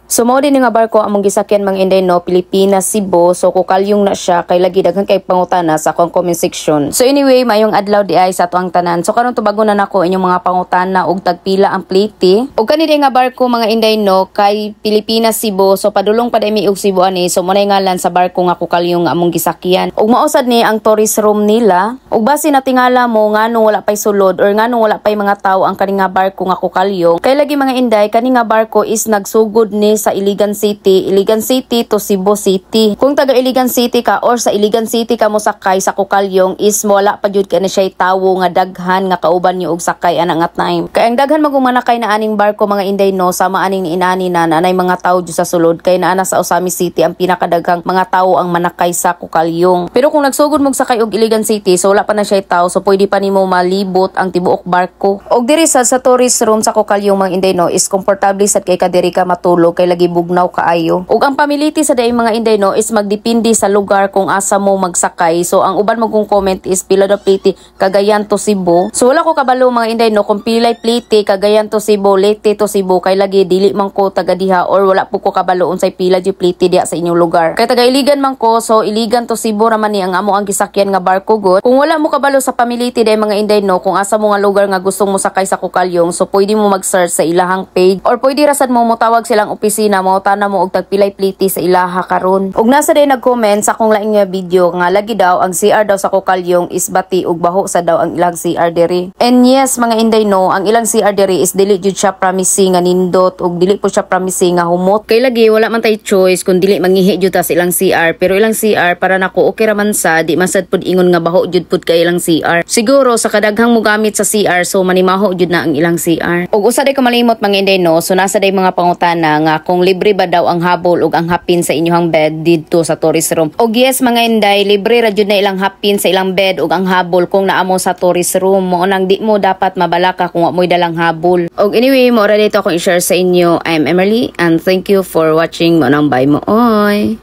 So mao din nga barko among gisakyan, mga inday, no, Pilipinas Cebu. So kukalyong na siya kay lagi daghan kay pangutana sa akong comment section. So anyway, maayong adlaw diay sa atoang tanan. So karon tubagon na nako inyong mga pangutana og tagpila ang plite. Og kani nga barko, mga inday, no, kay Pilipinas Cebu. So padulong pa mi og Cebu ani. So mo ngalan sa barko nga kukalyong nga among gisakyan. Ug mao sad ni ang tourist room nila. Ug basi natingala mo nganong wala pay sulod or nganong wala pay mga tao ang kani nga barko nga kukalyong. Kay lagi, mga inday, kani nga barko is nagsugod ni sa Iligan City, Iligan City to Cebu City. Kung taga Iligan City ka or sa Iligan City ka mo sakay sa Kukalyong is wala pa jud kani siya tawo nga daghan nga kauban niyo og sakay ana nga time. Kay ang daghan magumanakay na aning barko, mga inday, no, sama aning niinani na nanay mga tao jud sa sulod kay naa na sa Ozamiz City ang pinakadaghang mga tao ang manakay sa Kukalyong. Pero kung nagsugod mo sakay og Iligan City, so wala pa na siya tao, so pwede pa nimo malibot ang tibuok barko. Og diri sa tourist room sa Kukalyong, mga inday, no, is komportable sad kay ka diri ka matulog kay lagi bugnaw kaayo. Ug ang pamiliti sa daing, mga inday, no, is magdepende sa lugar kung asa mo magsakay. So ang uban mo kong comment is pila daw plite Cagayan to Cebu. So wala ko kabalo, mga inday, no, kung pilay plite Cagayan to Cebu, Leyte to Cebu kay lagi dili man ko taga diha or wala po ko kabalo unsay pila jud plite diha sa inyong lugar. Kay taga Iligan man ko, so Iligan to Cebu raman ni ang amo ang gisakyan nga barko gud. Kung wala mo kabalo sa pamiliti day, mga inday, no, kung asa mo nga lugar nga gustong mo sakay sa Kukalyong, so pwede mo mag-search sa ilahang page or pwede rasad mo motawag silang opisina, mangutana mo og tagpilay plite sa ilaha karon. Ug nasa day nag-comment sa akong laing nga video nga lagi daw ang CR daw sa Kukalyong is bati ug baho sa daw ang ilang CR diri. And yes, mga inday, no, ang ilang CR diri is dili jud siya promising nga nindot ug dili po siya promising nga humot. Kay lagi wala man tay choice kung dili mangihi jud ta sa ilang CR, pero ilang CR para nako okay ra man sa, di man sad pud ingon nga baho jud pud kay ilang CR. Siguro sa kadaghang mogamit sa CR, so manimaho jud na ang ilang CR. Ug usa day ka malimot, mga inday, no, so nasa day mga pangutana nga kung libre ba daw ang habol ug ang hapin sa inyong bed didto sa tourist room. Og yes, mga inday, libre ra jud na ilang hapin sa ilang bed ug ang habol kung naa mo sa tourist room. Mo nang di mo dapat mabalaka kung wa mo'y dalang habol. Og anyway, mo ra dito akong i-share sa inyo. I'm Emily and thank you for watching. Mo nang bye mo oy.